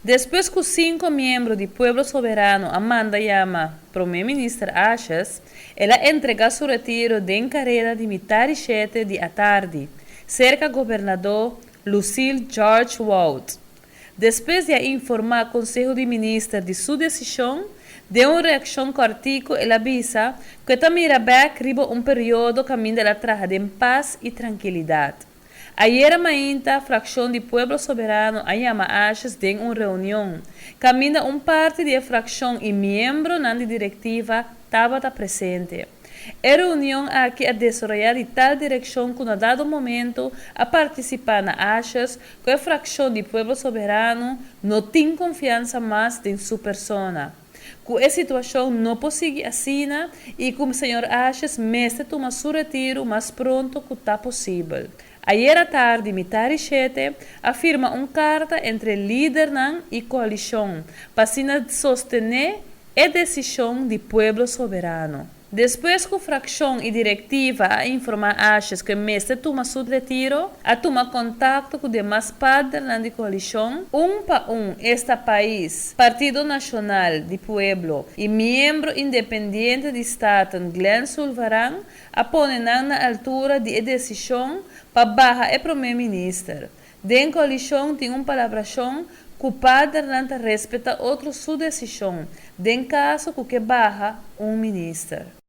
Despues ku sinku miembro di Pueblo Soberano a manda yama promé minister Asjes, el a entregá su retiro den kareda di mitar di shete di atardi, serka gobernadó Lucille George Wout. Despues di a informá Konseho di Minister di su desishon, den un reakshon kòrtiku el a bisa ku e ta mira bèk riba un periodo kaminda el a traha den pas i trankilidat. Ayera mainta frakshon di Pueblo Soberano a yama Asjes den un reunion, kaminda un parti di e frakshon i miembronan di direktiva tabata presente. E reunion aki a desaroyá di tal direkshon ku na dado momento a partisipá na Asjes ku e frakshon di Pueblo Soberano no tin konfiansa mas den su persona, ku e situashon no por sigui asina i ku señor Asjes mester tuma su retiru mas pronto ku ta posibel. Ayera tardi mitar di shete a firma un karta entre lidernan i koalishon pa asina sostené e desishon di Pueblo Soberano. Despues ku frakshon i direktiva a informá Asjes ku e mester tuma su retiro, a tuma kontakto ku demas partnernan di koalishon, un pa un, esta pais, Partido Nashonal di Pueblo i miembro independiente di Staten Glenn Sulvaran, a pone nan na altura di e desishon pa baha e promé minister. Den koalishon tin un palabrashon ku partnernan ta respetá otro su desishon den kaso ku ke baha un minister.